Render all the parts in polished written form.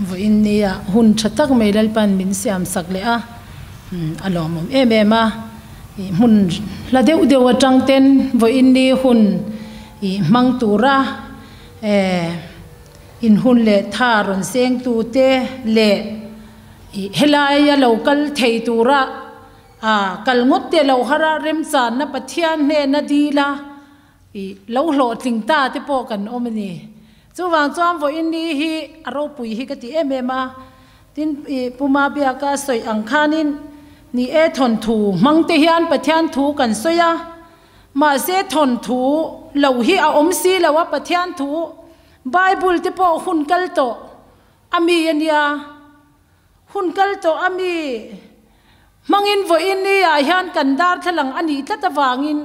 Vawiin nia hun tha tak mai Lalpan min siam sak leh a, a lawmawm em em a. Hmun hla deuh deuh atang ten vawiin ni hun hmang tura in hun leh tha rawn seng tute leh helaia lo kal thei tura kal ngawt te lo har a, remchanna Pathian hnena dil a. I lo hlawhtling ta te pawh kan awm a ni. Chuvang chuan vawiin ni hi a ropui hi ka ti em em a. Tin, i Pu Mabiaka sawi ang khanin ni e thawnthu hmang te hian Pathian thu kan sawi a, mahse thawnthu lo hi a awm si lo a, Pathian thu Bible te pawh hun kal tawh a mi a nia. Hun kal tawh a mi hmangin vawiin ni ah hian kan darthlalang a nih tlat avangin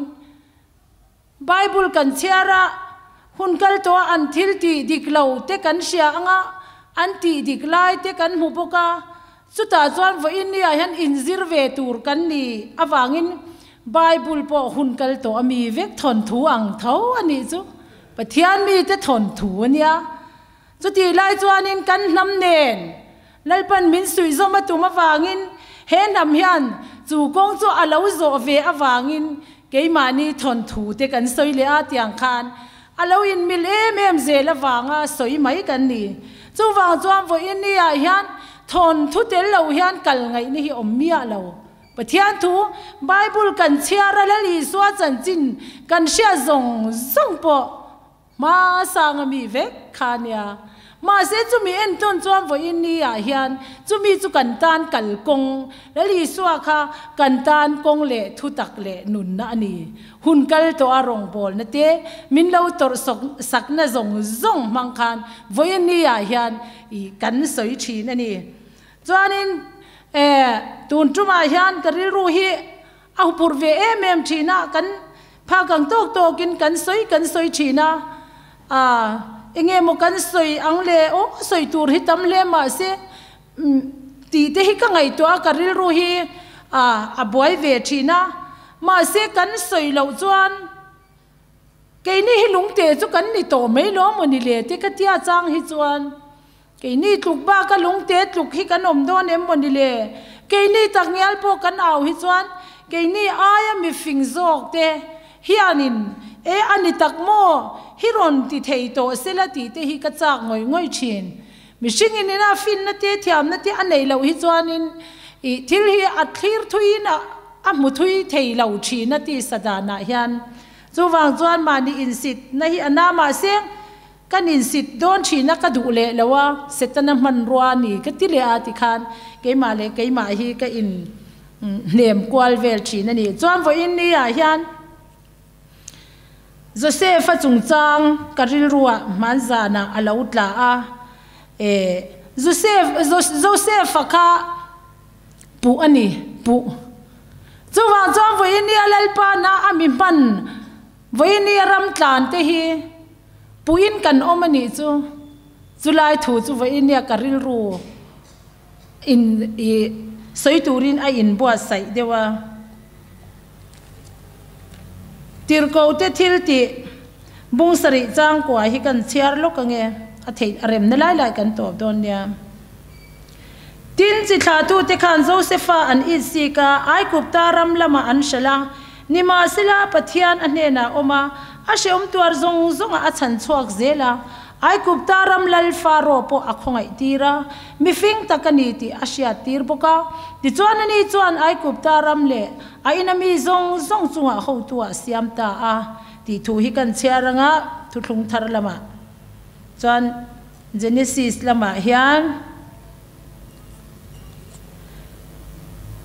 Bible kan chhiar a, hun kal tawh a an thil tih dik lo te kan hria ang a, an tih dik lai te kan hmu bawk a, chutah chuan vawiin ni ah hian inzir ve tur kan ni avangin Bible pawh hun kal tawh a mi vek thawnthu ang tho a nih chu Pathian mite thawnthu a nia. Chutih lai chuanin kan hnam nen Lalpan min suihzawm a tum avangin he hnam hian chu kawng chu a lo zawh ve avangin keimahni thawnthu te kan sawi leh a tiang khan a lo inmil em em zel avanga sawi mai kan ni. Chuvang chuan vawiin ni ah hian thawnthu tel lo hian kal ngaihna hi awm miah lo. Pathian thu Bible kan chhiar a Lal Isua chanchin kan hriat zawng zawng pawh Hma sanga mi vek kha nia. Mahse chumi entawn chuan vawiin ni ah hian chumi chu kan tan kal kawng, Lal Isua kha kan tan kawng leh thutak leh nunna a ni. Hun kal tawh a rawngbawlna te min lo tawrh sawk sakna zawng zawng hmang khan vawiin ni ah hian i kan sawi thin a ni. Chuanin e tun tumah hian ka rilru hi A hupurh ve em em thin a, kan phak ang tawk tawkin kan sawi kan sawi thin a, ah enge maw kan sawi ang le aw sawi tur hi tam hle mahse tih te hi ka ngaihtuah a, ka rilru hi ah a buai ve thin a, mahse kan sawi loh chuan keini hi lungte chu kan ni tawh mai lo maw ni le te ka tia chang hi chuan. Keini tluk baka lungte tluk hi kan awm dawn em maw ni le? Keini takngial pawh kan au hi chuan keini aia mifing zawk te hianin e a ni tak maw hi rawn ti thei tawh sela tih te hi ka chak ngawih ngawih thin. Mihringin ina finna te thiamna te a neih loh hi chuanin ih thil hi a thlir thuiin a a hmu thui thei lo thin a ti sadanah hian. Chuvang chuan mahni insit na hi a na mahse, Kan insit dawn thin a, ka duh leh lo a, Setana hmanrua a ni ka ti leh a tikhan keimah leh keimah hi ka in hnem kual vel thin a ni. Chuan vawiin ni ah hian Joseph-a chungchang ka rilruah hmanzanah a lo tla a, e Joseph Joseph-a kha puh a ni, puh. Chuvang chuan vawiin ni a Lalpana a mi hman Vawiin ni a ram tlan te hi puiin kan awm a nih chu, chulai thu chu vawiin nia ka rilru in i sawi turin a inbuatsaih deuh a. Tirhkoh te thil tih bung sarih changkua hi kan chhiar lawk ange, a theih a remna lai lai kan tawp dawn nia. Tin, chi thlahtute khan Josefa an it sik a, Aigupta ram lamah an hralh a. Nimahsela, Pathian a hnenah awm a, a hrehawm tuar zawng zawngah a chhan chhuak zel a. Aigupta ram lal Faro pawh a khawngaih tir a, mifing tak a ni tih a hriat tir bawk a. Tichuan ani chuan Aigupta ram leh a ina mi zawng zawng chungah hotu a siam ta a tih thu hi kan chhiar anga thuthlung thar lamah chuan Genesis lamah hian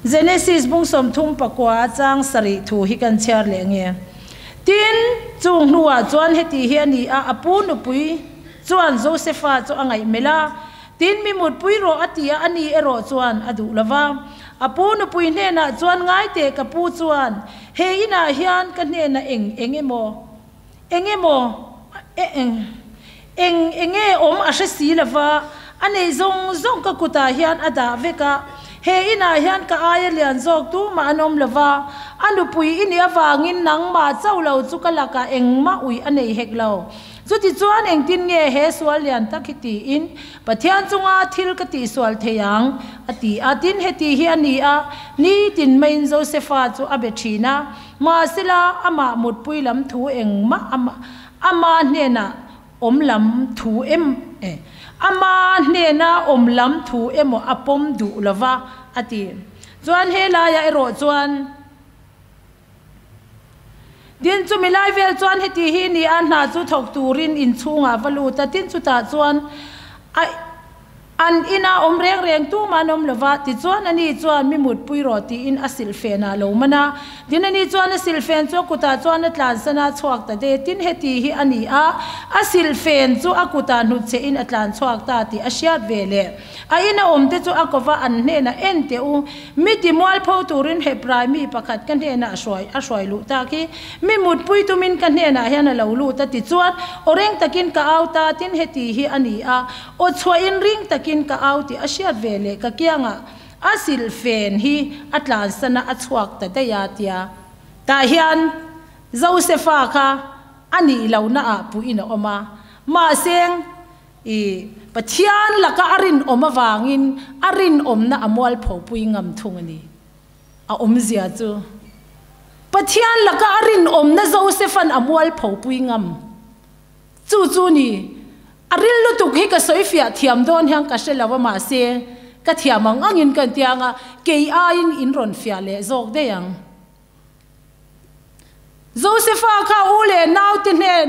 Genesis bung 34 a chang sarih thu hi kan chhiar leh nge. Tin, chung hnuah chuan heti hi a ni a, a pu nupui chuan Josefa chu a ngaihmelh a, tin, mi mutpui rawh a ti a, a ni erawh chuan a duh lo va. A pu nupui hnenah chuan ngai teh ka pu chuan he inah hian ka hnenah eng eng emaw Eng emaw eng enge awm a hre si lova, a nei zawng zawng ka kutah hian a dah vek a, he inah hian ka aia lian zawk tumah an awm lova, a nupui i nih avangin nangmah chauh lo chu ka lakah engmah ui a nei hek lo. Chutichuan engtin nge he sual lian tak hi tiin Pathian chunga thil ka tihsual thei ang? a ti a. Tin, heti hi a ni a, nitin maiin Josefa chu a be thin a, mahsela amah mutpui lam thu engmah ama hnenah awm lam thu em e, ama hnena awm lam thu emaw a pawm duh lova, a ti. Chuan helaiah erawh chuan. Tin, chumi lai vel chuan heti hi ni a, hna chu thawk turin inchhungah va lut a, tin chutah chuan a an ina awm reng reng tumah an awm lo va, tichuan ani chuan mi mutpui rawh tiin a silhfen ah lo man a, tin ani chuan a silhfen chu a kutah chuan a tlansan a, chhuak ta de, tin heti hi a ni a, a silhfen chu a kutah hnutchhe in a tlan chhuak ta tih a hriat ve leh. A ina awmte chu a kova an hnenah en teh u, Mi ti mualpho turin Hebrai mi pakhat ka hnenah a hruai a hruai luh tak hi. Mi mutpui tumin ka hnenah hian a lo lut a tichuan aw reng takin ka au ta tin heti hi a ni a, aw chhuahin ring takin ka au tih a hriat ve leh ka kiangah a silhfen hi a tlansana a chhuak ta daih a tia. Tah hian Josefa kha a nih lohna ah puiin a awm a, mahse I Pathian laka a rinawm avangin a rinawmna a mualphopui ngam thung a ni. A awmzia chu Pathian laka a rinawmna Joseph-a'n a mualphopui ngam. Chu chu ni, a ril lutuk hi ka sawi fiah thiam dawn hian ka hre lo a, mahse ka thiam ang angin ka intiang a, kei aiin in rawn fiah leh zawk daih ang. Josefa kha u leh naute hnen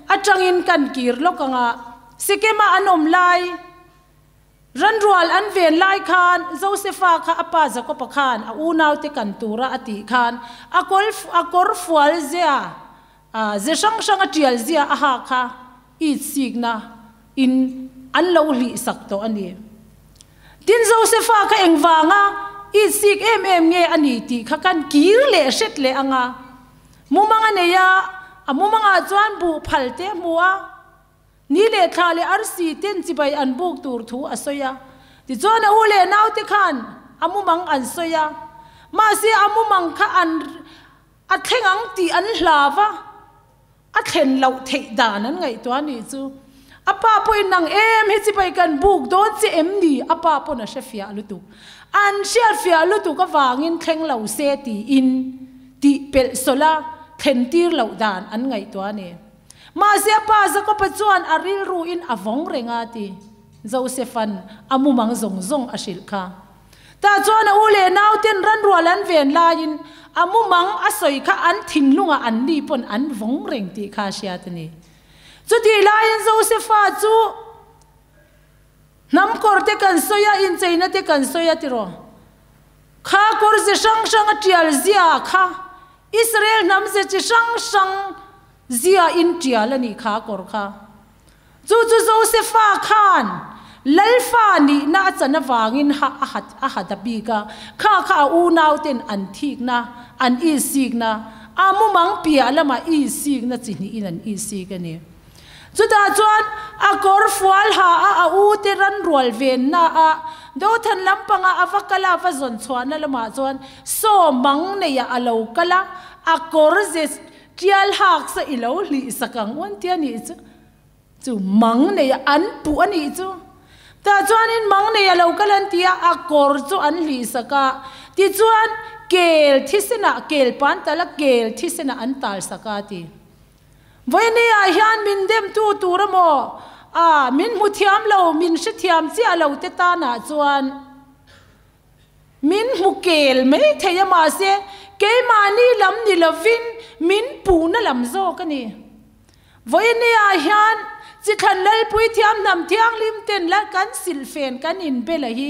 atangin kan kir lawk ang a, Sikema an awm lai, ranrual an ven lai khan Josefa kha a pa Jakoba khan a unaute kan tura a tih khan a kawl a kawr fual zia, ze hrang hrang a tial zia a ha kha it sikna in an lo hlih sak tawh a ni. Tin, Josefa kha engvanga it sik em em nge a ni tih kha kan kir leh hret leh ang a. Mumang a nei a, a mumangah chuan buh phal te a hmu a, ni leh thla leh arsi ten chibai an buk tur thu a sawi a. Tichuan a u leh naute khan a mumang an sawi a, mahse a mumang kha an a thleng ang tih an hlau a. A thlen loh theih dan an ngaihtuah a nih chu. A pa pawhin nang em hi chibai kan buk dawn che em ni? A pa pawn a hre fiah lutuk. An hriat fiah lutuk avangin thleng lo se tiin tih pelh sawlh a thlen tir loh dan an ngaihtuah a ni. Mahse a pa Jakob-a chuan a rilruin a vawng reng a ti. Joseph-a'n a mumang zawng zawng a hrilh kha. Tah chuan a u leh nauten ranrual an ven laiin a mumang a sawi kha an thinlungah an ni pawn an vawng reng tih kha a hriat a ni. Chutih laiin Josefa chu hnam kawr te kan sawi a, incheina te kan sawi a tiraw? Kha kawr ze hrang hrang a tial zia kha Israel hnam ze chi hrang hrang zia in tial a nih kha kawr kha. Chu chu Josefa khan Lalfa nihna a chan avangin ha a hat a hat a bik a, kha kha a unauten an thikna, an isikna, a mumang piah lamah isikna chi hnihin an isik a ni. Chutah chuan a kawr fual ha a a ute ranrual venna a Dothan lampanga a va kal a, a va zawn chhuahna lamah chuan saw mang neiah a lo kal a, a kawr ze Tial hak sa i lo hlih sak ang uan tia nih chu chu mang nei a an puh a nih chu. Tah chuanin mang nei a lo kal an ti a, a kawr chu an hlih sak a, tichuan kel thisenah kel pan tal a kel thisenah an tal sak a ti. Vawiini ah hian min demtu tur emaw a min hmu thiam lo min hrethiam chiah lo te tanah chuan, Min hmu kel mai thei a mahse keimahni lam ni lovin min puhna lam zawk a ni. Vawinia hian Chithlan Lalpui thiam hnam thianghlim ten la kan silhfen kan inbela hi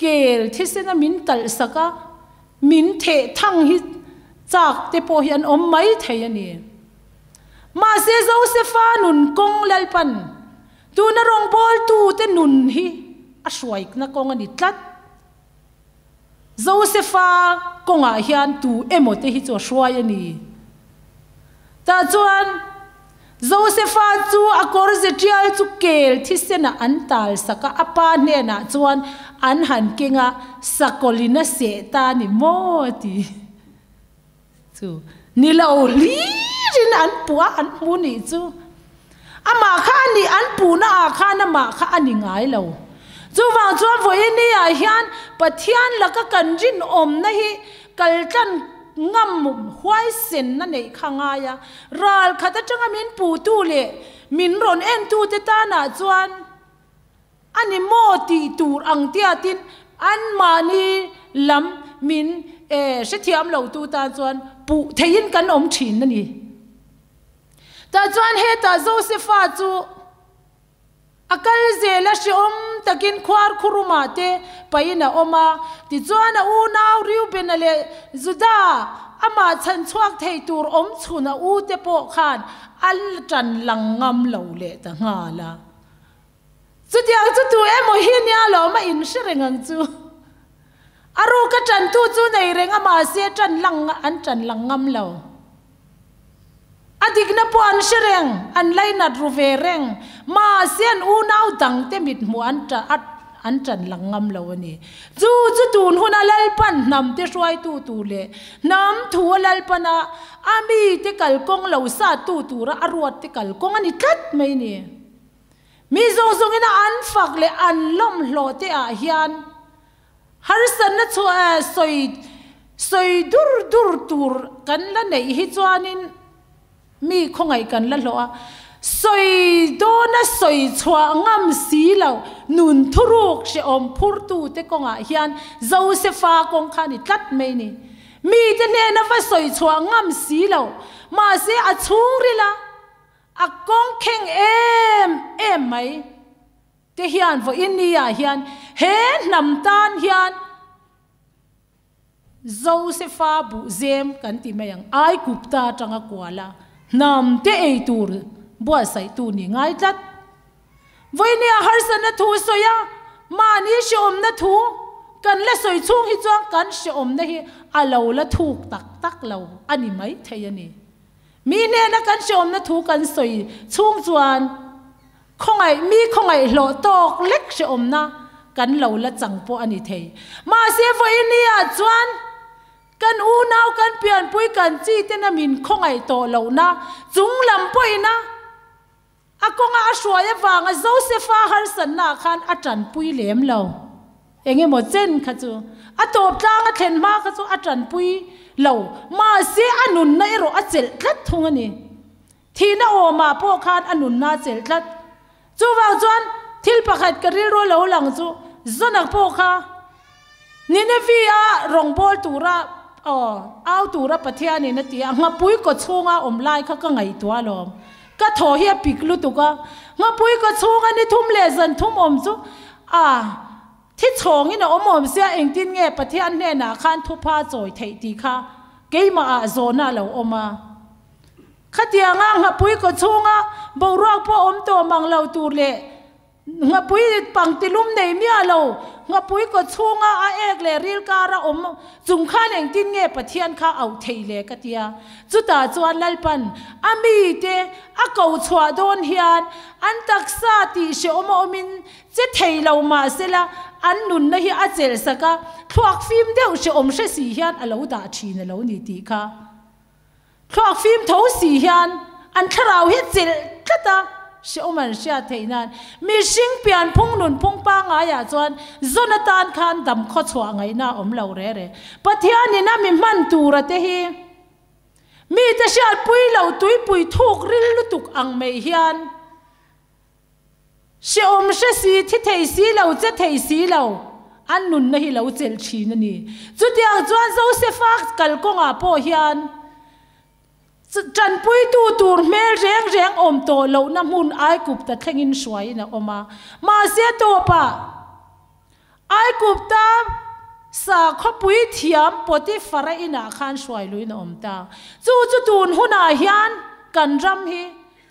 kel thisena min talh sak a, min theh thang hi chak te pawh hi an awm mai thei a ni. Mahse Josefa nun kawng Lalpan Tuna rawngbawltute nun hi a hruaikna kawng a ni tlat. Josefa kawngah hian tu emaw te hi chu a hruai a ni. Tah chuan Josefa chu a kawr ze tial chu kel thisenah an tal sak a, a pa hnenah chuan an han keng a, sakawlin a seh ta a ni maw ti. Chu ni lo hlir berin an puh a, an hmu nih chu. Amah kha a nih an puhna ah khan amah kha a ni ngai lo. Chuvang chuan vawiini ah hian Pathian laka kan rinawmna hi kaltlan ngam huaisenna neih kha ngai a, ral khat atanga min puhtu leh min rawn entute tanah chuan a ni maw tih tur ang tiatin anmahni lam min hrethiam lotu tan chuan puh theihin kan awm thin a ni. Tah chuan hetah Josefa chu a kal zel a, hrehawm takin khuar khurumah te pahin a awm a. Tichuan a unau Reubena leh Juda amah chhan chhuak thei tur awm chhun a u te pawh khan a tan lang ngam lo leh ta nghal a. Chutiang chu tu emaw hi nia lawm a inhre reng ang chu. A ruka tantu chu nei reng a mahse tan lang an tan lang ngam lo. A dikna pawh an hre reng, an lainat ru ve reng. Mahse an unau dangte mithmuh an an tan lang ngam lo a ni. Chu chu tun huna Lalpan hnamte hruaitu tur leh hnam thu a Lalpana a mite kalkawng lo sattu tura a ruatte kalkawng a ni tlat mai a ni. Mi zawng zawngina an fak leh an lawmhlawh te ah hian harsatna chhuah sawi sawi dur dur tur kan la neih hi chuanin mi khawngaih kan la hlawh a, sawi dawna sawi chhuah ngam si lo nun thuruk hrehawm phurtu te kawngah hian Josefa kawng kha a ni tlat mai ni. Mite hnena va sawi chhuah ngam si lo mahse a chhungril a. A kawng kheng em em mai te hian vawiin ni ah hian he hnam tan hian Josefa buhzem kan ti mai ang, Aigupta atanga kuala hnam te ei tur buatsaihtu ni ngai tlat. Vawiin ni ah harsatna thu sawi a, mahni hrehawmna thu kan la sawi chhung hi chuan kan hrehawmna hi a lo la thuk tak tak lo a ni maithei a ni. Mi hnena kan hrehawmna thu kan sawi chhung chuan khawngaih mi khawngaih hlawh tawk lek hrehawmna kan lo la chang pawh a ni thei. Mahse vawinia chuan kan unau kan pianpui kan chi tena min khawngaih tawh lohna chung lam pawhina A kawnga a hruai avanga Josefa harsatnaah khan a tanpui lem lo. Eng emaw chen kha chu a tawp tlang a thlen hma kha chu a tanpui lo, mahse a nunna erawh a chelh tlat thung a ni. Thihna awmah pawh khan a nunna a chelh tlat. Chuvang chuan thil pakhat ka rilru lo lang chu Jonak pawh kha Nineveh-a rawngbâwl tûra aw, au tûra Pathianin a ti a, nghapui kaw chhûnga awm lai kha ka ngaihtuah alawm. Ka thaw hi a pik lutuk a, nghapui kaw chhûnga ni thum leh zan thum awm chu a thi chhâwngin a awm awm sia, engtin nge Pathian hnênah khân thupha chawi theih tih kha keimahah zawhna a lo awm a. Khatianga nghapui kaw chhûnga boruak pawh awm tawh mang lo tûr leh Nghapui pangtilum nei miah lo, nghapui kaw chhunga a ek leh ril kara awm chung khan engtin nge Pathian kha auh thei le ka tia. Chutah chuan Lalpan a mite a ko chhuah dawn hian an taksa tih hrehawm a awmin che thei lo mah sela an nunna hi a chelh sak a, thluak fim deuh hrehawm hre si hian a lo dah thin a lo ni tih kha. Thluak fim tho si hian an thlarau hi chelh tlat a, hrehawm an hriat theih nan mihring pianphung nunphung pangaiah chuan zawn atan khan dam khawchhuah ngaihna a awm lo re re. Pathianin a mi hman tura te hi mite hriatpui lo tuipui thuk ril lutuk ang mai hian Hrehawm hre si, thi thei si lo, che thei si lo, an nunna hi lo chelh thin a ni. Chutiang chuan Josefa kalkawngah pawh hian tanpuitu tur hmel reng reng awm tawh lohna hmun Aigupta thlengin hruaiin a awm a. Mahse tawpah Aigupta sakhawpui thiam Potifara inah khan hruai luin a awm ta. Chu chu tun hunah hian kan ram hi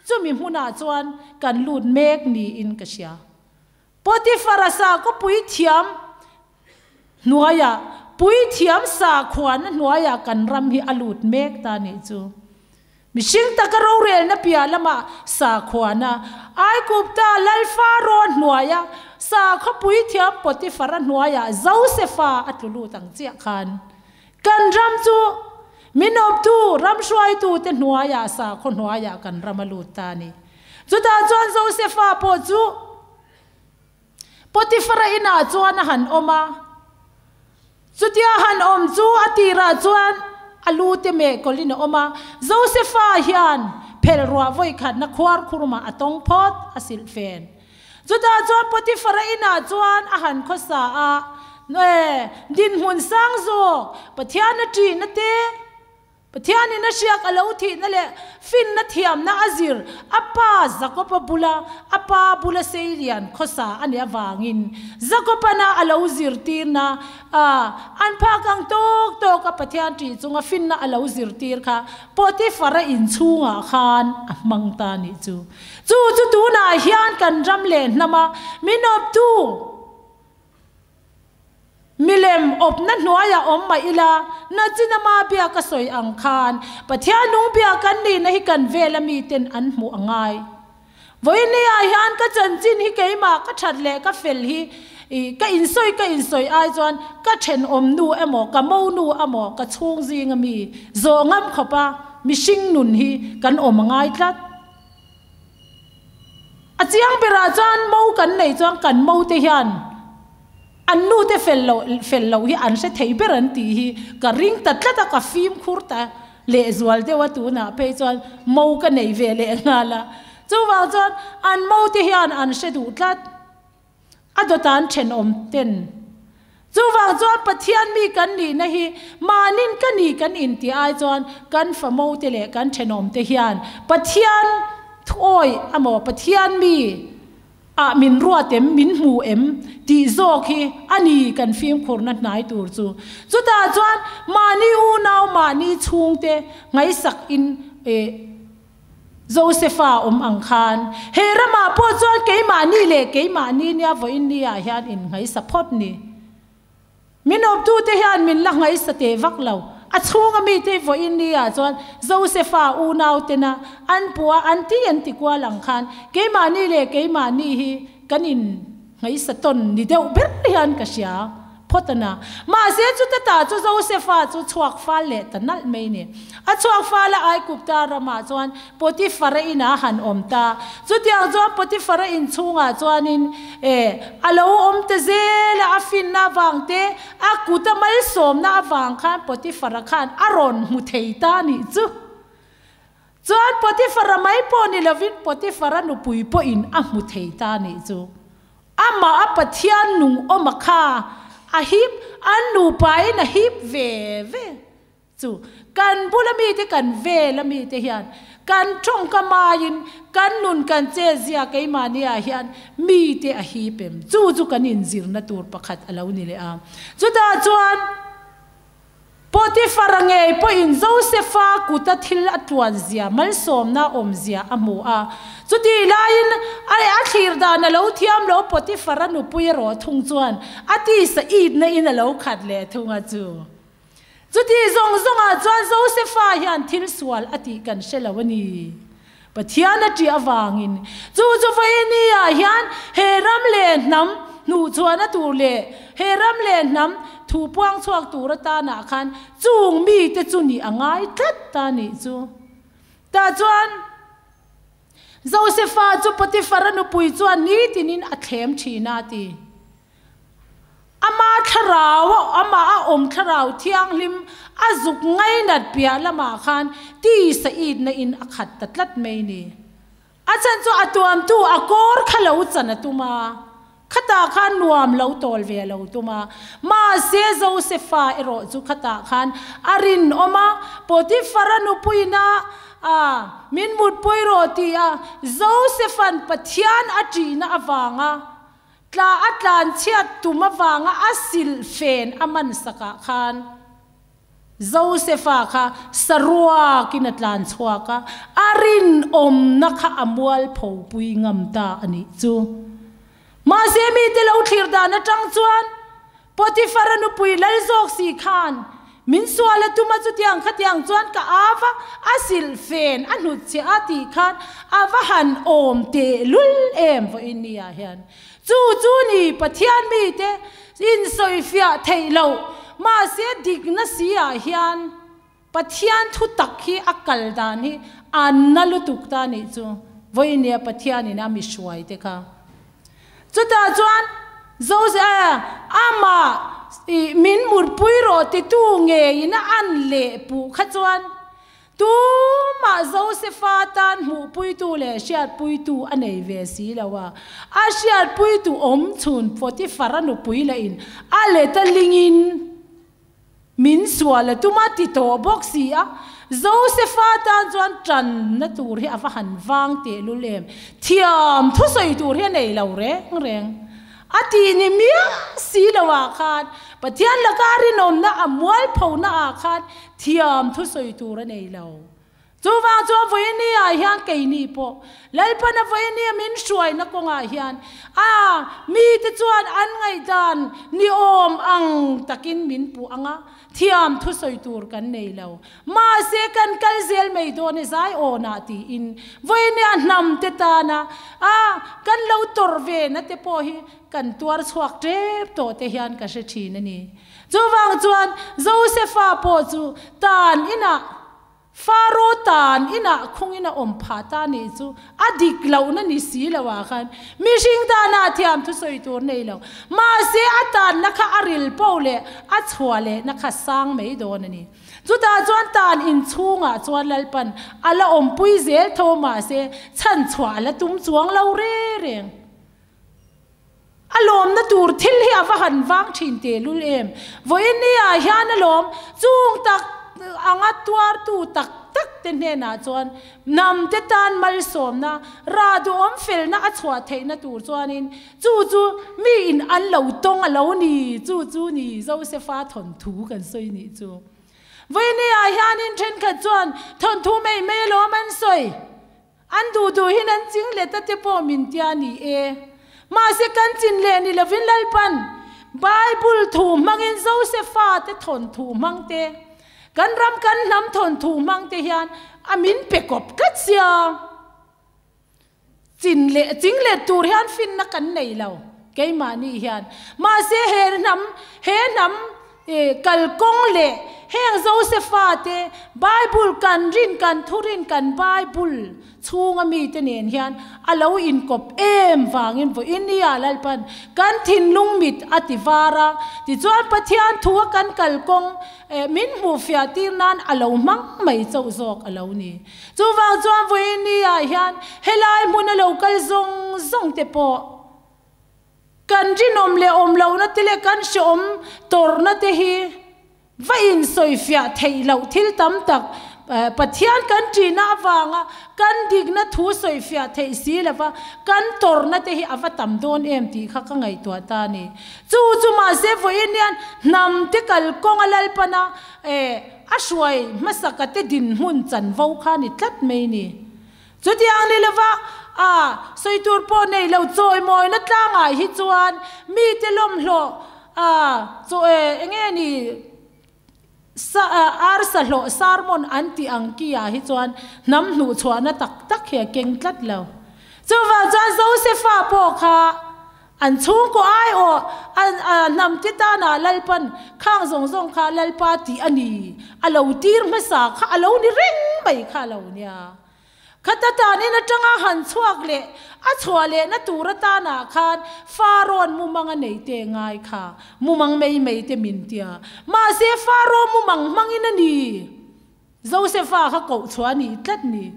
Chumi hmunah chuan kan lut mek niin ka hria. Potifara sakhawpui thiam hnuaiah, puithiam sakhuana hnuaiah kan ram hi a lut mek ta nih chu. Mihring taka rorelna piah lamah sakhuana, Aigupta lal Faraoa hnuaia sakhawpui thiam Potifara hnuaiah Josefa a tlu lut ang chiah khan kan ram chu. Min awptu, ram hruaitute hnuaiah sakhaw hnuaiah kan ram a lut ta a ni. Chutah chuan Josefa pawh chu Potifara inah chuan a han awm a. Chutia han awm chu a tirah chuan a lu te meh kawlhin a awm a. Josefa hian phelh ruah vawikhatna khuar khurmah a tawng phawt a silh fen. Chutah chuan Potifara inah chuan a han khawsa a, Noe, dinhmun sang zawk, Pathian a ṭihna te, Pathianin a hriak a lo thihna leh finna thiamna a zir, a pa Jakoba bula a pa bula seilian khawsa a nih avangin Jakobana a lo zirtirna a an phak ang tawk tawka Pathian ṭih chunga finna a lo zirtir kha Potifara inchhungah khan a hmang ta a nih chu. Chu chu tunah hian kan ram leh hnama min awptu milem awpna hnuaiah awm mah ila, Nachinama bia ka sawi ang khan Pathian nung bia kan nihna hi kan vela miten an hmuh a ngai. Vawinia hian ka chanchin hi keimah ka that leh ka fel hi ka insawi ka insawi ai chuan ka thenawm nu emaw ka mo nu emaw ka chhung zinga mi zawh ngam khawpa mihring nun hi kan awm a ngai tlat. A chiang berah chuan mo kan nei chuan kan mo te hian an nu te fel loh fel loh hi an hre thei ber an tih hi ka ring ta tlat a, ka fimkhur ta lehzual deuh a tunah phei chuan mo ka nei ve leh nghal a, chuvang chuan an mo te hian an hre duh tlat. A dawt an thenawm ten. Chuvang chuan Pathian mi kan nihna hi mahnin ka ni kan intih ai chuan kan famo te leh kan thenawm te hian Pathian thuawi amaw Pathian mi ah min ruat em min hmu em tih zawk hi a ni kan fimkhurna hnai tur chu. Chutah chuan mahni unau mahni chhungte ngaihsak in eh Josefa awm ang khan, he ramah pawh chuan keimahni leh keimahni nia vawiin niah hian in nghaisa phawt ni. Min awptute hian min la nghaisa teh vak lo. A chhunga mite vawiin niah chuan Josefa unautena an puh a, an ti an ti kual ang khan keimahni leh keimahni hi kan in nghaisa tawn ni deuh ber hian ka hria. Phawt a na. Mahse chuta ta chu Josefa chu chhuak fal leh ta nalh mai ni. A chhuak fal a Aigupta ramah chuan Potifara inah han awm ta. Chutiang chuan Potifara in chhungah chuanin e a lo awm ta zel a, a finna avang te, a kut a malsawmna avang khan Potifara khan a rawn hmu thei ta nih chu. Chuan Potifara mai pawh ni lovin Potifara nupui pawhin a hmu thei ta nih chu. Amah a Pathian nung awm a kha a hip, an nupain a hip ve ve chu. Kan bula mite kan vel a mite hian kan tawngka maiin kan nun kan che zia keimahniah hian mite a hip em? Chu chu kan inzirna tur pakhat a lo ni leh a. Chutah chuan. Potifara ngei pawhin Josefa kuta thil a tuanzia, malsawmna awmzia a hmu a. Chutih laiin a a thlir dan a lo thiam lo, Potifara nupui erawh thung chuan a tisa itna in a lo khat leh thung a chu. Chutih zawng zawngah chuan Josefa hian thil sual a tih kan hre lo a ni. Pathian a ṭih avangin chu chu vawinia hian he ram leh hnam hnuhchhuahna tur leh he ram leh hnam thu puang chhuak tur atanah khan chung mite chu nih a ngai tlat ta nih chu. Tah chuan Josefa chu Potifara nupui chuan nitinin a thlem ṭhin a ti. Ama thlarau a amah a awm thlarau thianghlim a zuk ngainat piah lamah khan tisa itna in a khat ta tlat mai ni. A chan chu a tuamtu a kawr kha lo chan a tum a, khatah khan nuam lo tawl ve a lo tum a. Mahse Josefa erawh chu khatah khan a rinawm a, Potifara nupuina a min mutpui rawh ti a Josefa'n Pathian a ṭihna avanga Tla a tlan chhiat tum avanga a silh fen a man sakah khan Josefa kha saruakin a tlan chhuak a, a rinawmna kha a mualpho pui ngam ta a nih chu. Mahse mite lo thlir dan atang chuan Potifara nupui lal zawk si khan min sual a tum a, chutiang khatiang chuan ka av a, a silh fen a hnutchhiah a tih khan a va han awm tehlul em vawiin ni ah hian. Chu chu ni Pathian mite insawifiah theih loh mahse dikna si ah hian. Pathian thu tak hi a kal dan hi a na lutuk ta nih chu vawinia Pathianin a mi hruai te kha. Chutah chuan Jose amah i min mutpui rawh titu ngeiin a an leh puh kha chuan tumah Josefa tan hmuhpuitu leh hriatpuitu a nei ve si lo a. A hriatpuitu awm chhun Potifara nupui lahin a let a lingin Min sual a tum a ti tawh bawk si a, Josefa tan chuan tanna tur hi a va han vang tehlul em, thiam thusawi tur hi a nei lo reng reng. A tih ni miah si lo ah khan Pathian laka a rinawmna a mualphona ah khan thiam thusawi tur a nei lo. Chuvang chuan vawiini ah hian keini pawh Lalpana vawiini a min hruaina kawngah hian a mite chuan an ngaihdan ni awm ang takin min puh ang a, thiam thusawi tur kan nei lo. Mahse kan kal zel mai dawn e zai awnah tiin vawiini a hnam te tana a kan lo tawrh ve na te pawh hi kan tuar chhuak tep tawh te hian ka hre thin a ni. Chuvang chuan Josefa pawh chu tan inah Faro tan inah khungin a awm phah ta nih chu a dik lohna ni si lo ah khan mihring danah thiam thusawi tur nei lo. Mahse a tanna kha a ril po leh a chhuah lehna kha sang mai dawn a ni. Chutah chuan tan inchhungah chuan Lalpan a la awmpui zel tho mahse chhanchhuah a la tum chuang lo re reng. A lawmna tur thil hi a va han vang thin tehlul em? Vawiin ni ah hian a lawm chung tak anga tuartu tak tak te hnenah chuan hnam te tan malsawmna, rah duhawm felna a chhuah theihna tur chuanin chu chu mi in an lo tawng a lo ni, chu chu ni Josefa thawnthu kan sawi nih chu. Vawiin ni ah hianin thenkhat chuan thawnthu mai mai a lawm an sawi. An duh duhin an ching let a te pawh min tia ni e. Mahse kan chin leh ni lovin Lalpan Bible thu hmangin Josefa te thawnthu hmang te, kan ram kan hnam thawnthu hmang te hian a min pe kawp tlat sia. Chin leh ching let tur hian finna kan nei lo keimahni hian. Mahse he hnam he hnam Kalkawng leh heng Josefa te Bible kan rin kan thurin kan Bible chhunga mite nen hian a lo inkawp em vangin vawiin nia Lalpan kan thinlung mit a ti var a, tichuan Pathian thua kan kalkawng min hmuhfiah tir nan a lo hmang mai chauh zawk a lo ni. Chuvang chuan vawiin nia hian helai hmuna lo kal zawng zawng te pawh Kan rinawm leh awm lohna te leh kan hreawm tawrhna te hi va insawifiah theih loh thil tam tak Pathian kan ṭihna avanga kan dikna thu sawifiah theih si lova kan tawrhna te hi a va tam dawn em tih kha ka ngaihtuah ta a ni. Chu chu mahse vawiin hian hnam te kalkawng a Lalpana a hruai hmasaka te dinhmun chanvo kha a ni tlat mai ni. Chutiang ni lova a sawi tur pawh nei lo chawimawina tlangah hi chuan mite lawmhlawh a chaw e enge ni sa arsa hlawh sermon an tih ang ki ah hi chuan hnam hnuhchhuahna tak tak hi a keng tlat lo. Chuvang chuan Josefa pawh kha An chhungkaw aiawh an hnam te tanah Lalpan khang zawng zawng kha Lalpa tih a ni, a lo tir hmasa kha a lo ni reng mai kha a lo nia. Khata tanin atanga han chhuak leh a chhuah lehna tur atanah khan Pharaoh-an mumang a nei te ngai kha, mumang mei mei te min tia. Mahse Pharaoh mumang hmangin a ni. Josefa kha koh chhuah a nih tlat ni.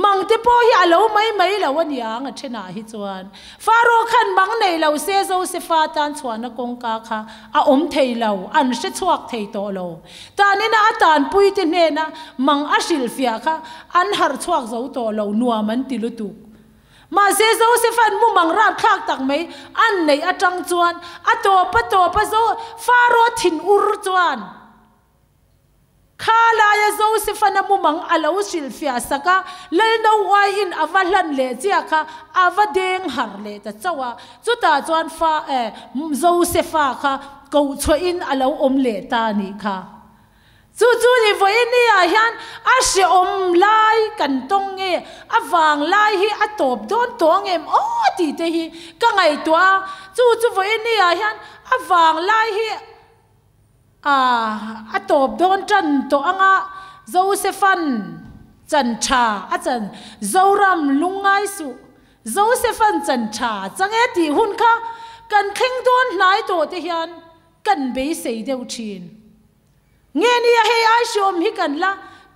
Mang te pawh hi a lo mai mai lo a niang a thenah hi chuan. Faro khan mang nei lo se Josefa tan chhuahna kawngka kha a awm thei lo, an hre chhuak thei tawh lo. Tanina a tanpui te hnena mang a hrilhfiah kha an harh chhuak zo tawh lo, nuam an ti lutuk. Mahse Josefa'n mumang rapthlak tak mai an neih atang chuan a tawp a tawp a Faro thin ur chuan, Kha laia Joseph-an a mumang a lo hrilhfiah sak a, Lalnauaiin a va hlan leh chiah kha a va deng har leh ta chauh a. Chutah chuan fa eh Joseph-a kha koh chhuahin a lo awm leh ta a nih kha. Chu chu ni vawiin ah hian a hrehawm lai kan tawng nge, a vang lai hi a tawp dawn tawh ang em aw tih te hi ka ngaihtuah a. Chu chu vawiin ah hian a vang lai hi A, a tawp dawn tan tawh ang a, Josephan chan tha a chan Zoram lungngai suh Josephan chan tha chang e tih hun kha kan thleng dawn hnai tawh te hian kan beisei deuh thin. Nge nia hei ai hriawm hi kan la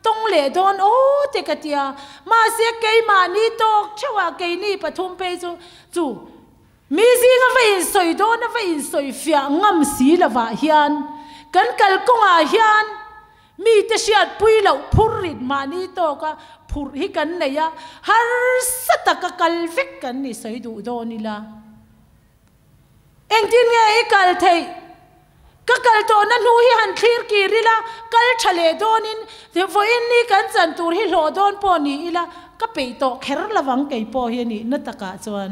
tawng leh dawn aw te ka tia. Mahse keimahni tawk theuhah keini pathum phei chu chu mi zinga va insawi dawn a va insawi fiah ngam si lovah hian kan kalkawngah hian mite hriatpui loh phur rit mahni tawka phurh hi kan nei a, harsa taka kal vek kan ni sawi duh dawn ila. Engtin nge i kal theih? Ka kal tawhna hnu hi han thlir kir ila, kal tha leh dawnin vawiin ni kan chan tur hi hlawh dawn pawh ni ila, ka peih tawh kher lovang kei pawh hi a nih na takah chuan.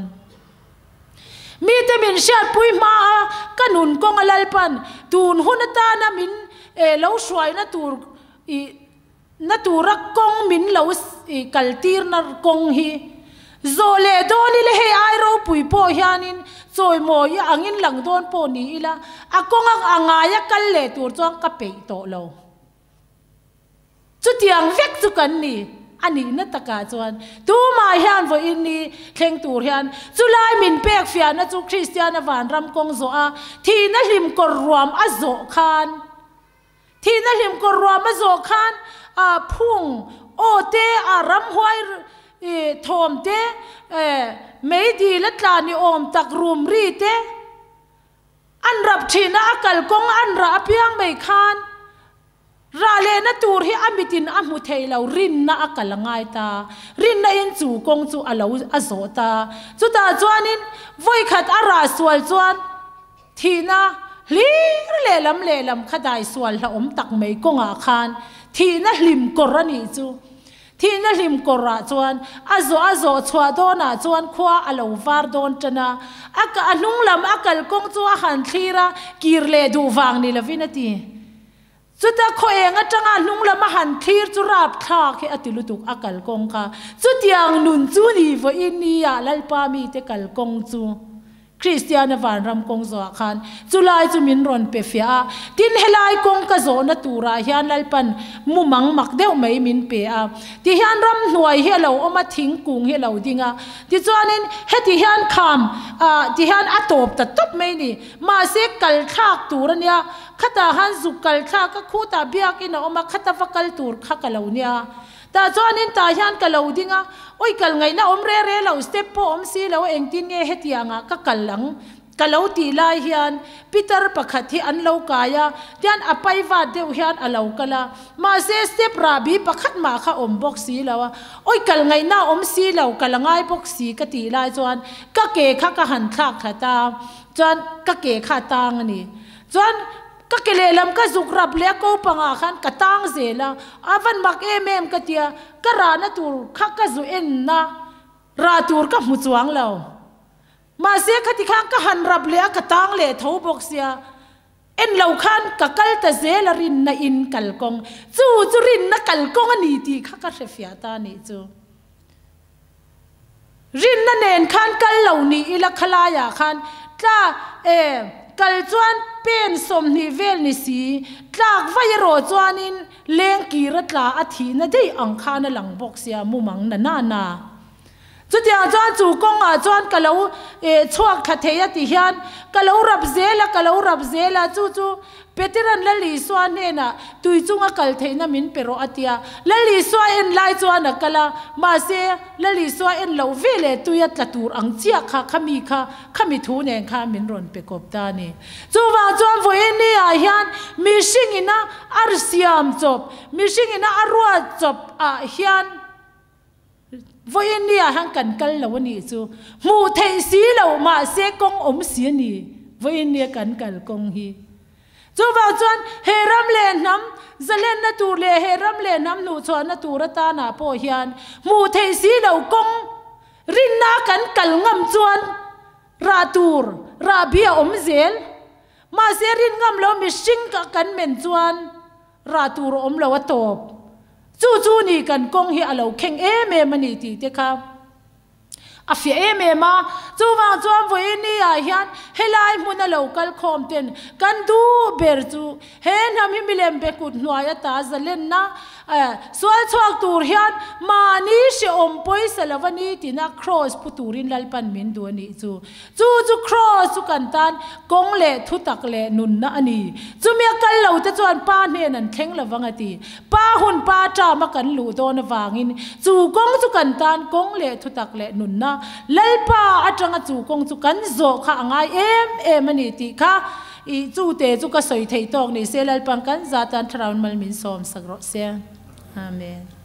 Mite min hriatpui hma a, ka nun kawng a Lalpan tun hun atana min lo hruaina tur i Na tura kawng min lo kaltirna kawng hi zawh leh dawn ila hei ai ropui pawh hianin chawimawi angin lang dawn pawh ni ila a kawng a ngaia kal leh tur chuan ka peih tawh lo. Chutiang vek chu kan ni a nihna takah chuan tumah hian vawiin ni thleng tur hian chulai min pek fiahna chu Kristiana vanram kawng zawh a thihna hlim kawr ruam a zawh khan Thihna hlim kawr ruam a zawh khan a phung aw te, a ramhuai thawm te, meidil a tla ni awm tak rum ri te an rap thin a, a kalkawng an rah apiang mai khan rah lehna tur hi a mitin a hmu thei lo, rinna a kal a ngai ta, rinna in chu kawng chu a lo a zawh ta. Chutah chuanin vawikhat a rah sual chuan Thihna hlir lehlam lehlam kha dai sual hlauhawm tak mai kawngah khan thihna hlim kawr a nih chu. Thihna hlim kawrah chuan a zawh a zawh chhuah dawnah chuan khua a lo var dawn tan a, a a hnung lam a kalkawng chu a han thlir a, kir leh duh vang ni lovin a ti. Chuta khaw eng atanga hnung lam a han thlir chu rapthlak hi a ti lutuk a kalkawng kha. Chutiang nun chu ni vawiin nia Lalpa mite kalkawng chu Kristiana vanram kawng zawhah khan chulai chu min rawn pe fiah a. Tin helai kawng ka zawhna turah hian Lalpan mumang mak deuh mai min pe a. Tihian ramhnuai hi a lo awm a, thingkung hi a lo ding a. Tichuanin heti hian kham ah tihian a tawp ta tawp mai ni. Mahse kalthlak tur a nia. Khatah han zuk kal thlak a, khutah biakin a awm a, khata va kal tur kha ka lo nia. Tah chuanin tah hian ka lo ding a, awi kal ngaihna awm re re lo, step pawh awm si lo, engtin nge hetiangah ka kal ang ka lo tih lai hian Peter pakhat hi an lo kai a, tian a pai vat deuh hian a lo kal a, mahse step rahbi pakhat mah kha awm bawk si lo a, awi kal ngaihna awm si lo, kal a ngai bawk si ka tih lai chuan ka ke kha ka han thlak thlat a, chuan ka ke kha a tang a ni. Chuan ka ke lehlam ka zuk rap leh a ko pangah khan ka tang zel a, a van mak em em ka tia, ka rahna tur kha ka zu enna rah tur ka hmu chuang lo. Mahse khati khan ka han rap leh a ka tang leh tho bawk sia, en lo khan ka kal ta zel a rinna in kalkawng, chu chu rinna kalkawng a ni tih kha ka hrefiah ta a nih chu. Rinna nen khan kal lo ni ila khalaiah khan tla e kal chuan pen 20 vel ni si, tlak vai erawh chuanin leng kir a tla a thihna daih ang khan a lang bawk sia mumang na na na. Chutiang chuan chu kawngah chuan ka lo e chhuak thla thei a ti hian ka lo rap zel a, ka lo rap zel a, chu chu Petera'n Lal Isua hnenah tui chunga kal theihna min pe rawh a ti a. Lal Isua en lai chuan a kal a, mahse, Lal Isua en loh ve leh tui a tla tur ang chiah kha khami kha khami thu nen khan min rawn pe kawp ta a ni. Chuvang chuan vawiin ah hian mihring ina a siam chawp, mihring ina a ruat chawp ah hian vawiin ah hian kan kal lo a nih chu. Hmuh theih si loh mahse kawng awm si a ni vawiin kan kal kawng hi. Chuvang chuan he ram leh hnam zalenna tur leh he ram leh hnam hnuhchhuahna tur atanah pawh hian hmuh theih si lo kawng rinna kan kal ngam chuan rah tur rah bi a awm zel. Mahse rin ngam lo mihring kan men chuan rah tur a awm lo a tawp. Chu chu ni kan kawng hi a lo kheng em em a ni tih te kha a fiah em em a. Chuvang chuan vawiin ah hian helai hmuna lo kal khawm ten kan duh ber chu he hnam hi milem be kut hnuai ata zalenna Sual chhuak tur hian mahni hrehawm pawisa lova nitina kraws pu turin Lalpan min duh a nih chu. Chu chu kraws chu kan tan kawng leh thutak leh nunna a ni. Chumi a kal lo te chuan Pa hnen an thleng lovang a ti. Pa hun Pa ṭama kan luh dawn avangin chu kawng chu kan tan kawng leh thutak leh nunna Lalpa atanga chu kawng chu kan zawh kha a ngai em em a ni tih kha I chute chu ka sawi theih tawk ni se Lalpan kan zah tan Thlarau mal min sawm sak rawh se. Amen.